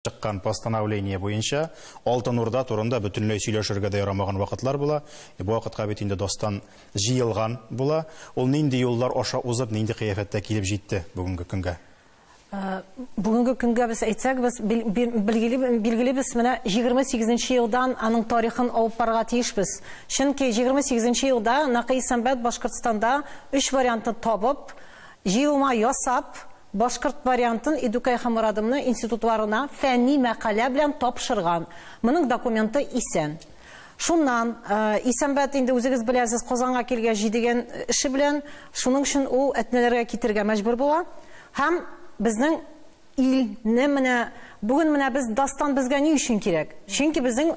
Чыккан постановление буенча Алтын Урда турында бөтенләй сөйләшергә дә ярамаган вакытлар була. Бу вакытка бит инде дастан җыелган була. Ул нинди юллар аша узып, нинди кыяфәттә килеп җитте бүгенге көнгә? Бүгенге көнгә без әйтсәк, без билгелибез, менә 28 елдан аның тарихын алып барырга тиешбез. Чөнки 28 елда Нәкый Исәнбәт Башкортстанда 3 вариантны табып, җыелма ясап, башкорт вариантын Идүкәй һәм Морадымны институтларына фәнни мәкалә белән тапшырган. Моның документы исән. Шуннан Исәнбәт инде үзегез беләсез, Казанга килгәч җидегән эше белән, шуның өчен ул Әтнәләргә китергә мәҗбүр була. Һәм безнең илне менә бүген менә без дастан безгә ни өчен кирәк? Чөнки безнең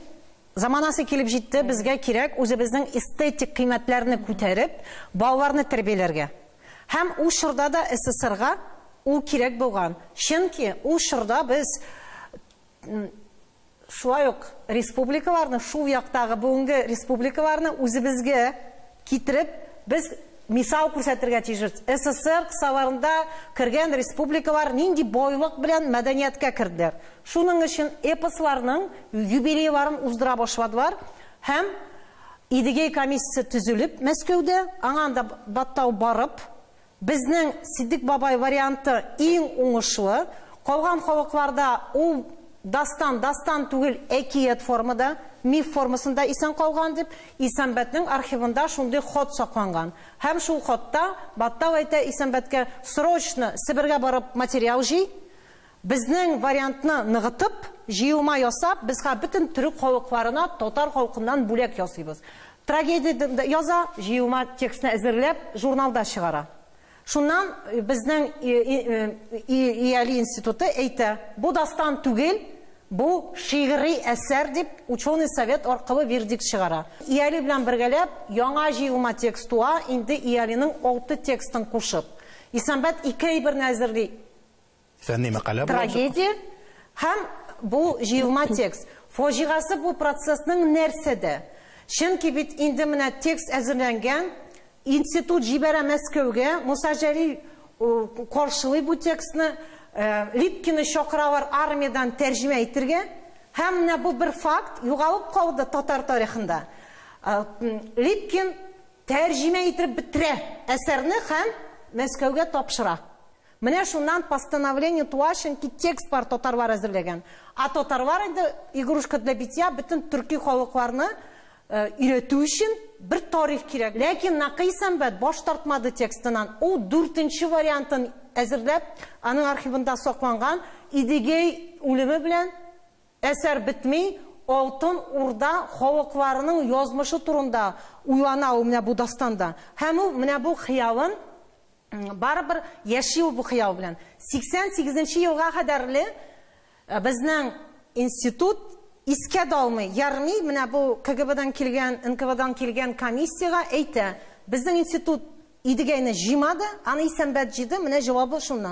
заманасы килеп җитте, безгә кирәк үзебезнең эстетик кыйммәтләрне күтәреп, балаларны тәрбияләргә. Һәм ул чорда да СССРга ул кирәк булган. Чөнки ул чорда без шулай ук республикаларны, шул яктагы бүгенге республикаларны үзебезгә китереп, без мисал күрсәтергә тиешбез. СССР кысаларында кергән республикалар нинди байлык белән мәдәнияткә керделәр. Шуның өчен эпосларның юбилейларын уздыра башладылар һәм Идегәй комиссиясе төзелеп Мәскәүдә, аңа анда Баттал барып, безнең Сиддик бабай варианты иң уңышлы, калган халыкларда ул дастан, дастан түгел, әкият формада, миф формасында исән калган дип, Исәнбәтнең архивында шундый хат сакланган. Һәм шул хатта Баттал әйтә Исәнбәткә: срочно Себергә барып материал җый, безнең вариантны ныгытып, җыелма ясап, без бөтен төрек халыкларына татар халкыннан бүләк ясыйбыз. Трагедия яза, җыелма текстны әзерләп, журналда чыгара. Шуннан безнең ИЯЛИ институты әйтә, бу дастан түгел, бу шигъри әсәр дип ученый совет аркылы вердикт чыгара. ИЯЛИ белән бергәләп яңа җыелма текст туа, инде ИЯЛИның 6 текстын кушып. Исәнбәт ике әйберне әзерли. Фәнни мәкалә була. Трагедия һәм бу җыелма текст. Фаҗигасы бу процессның нәрсәдә? Чөнки бит инде менә текст әзерләнгән, институт җибәрә Мәскәүгә, Муса Җәлил каршылый бу текстны, Липкины чакыралар армиядан тәрҗемә итергә. Һәм менә бу бер факт югалып калды татар тарихында. Липкин тәрҗемә итеп бетерә әсәрне һәм Мәскәүгә тапшыра. Менә шуннан постановление туа, чөнки текст бар татарлар әзерләгән. А татарлар инде игрушка для битья бөтен төрки халыкларны өйрәтү өчен бер тарих кирәк. Ләкин Нәкый Исәнбәт баш тартмады текстыннан. Ул 4-нче вариантын әзерләп, аның архивында сакланган Идегәй үлеме белән әсәр бетми, Алтын Урда халыкларының язмышы турында уйлана ул менә бу дастанда. Һәм ул менә бу хыялын барыбер яши ул бу хыял белән. 88 елга кадәрле безнең институт искә дә алмый, ярми, менә бу КГБдан килгән, НКВдан килгән комиссияга әйтә, безнең институт Идегәйне җыймады, аны Исәнбәт җыйды, менә җавабы шуннан.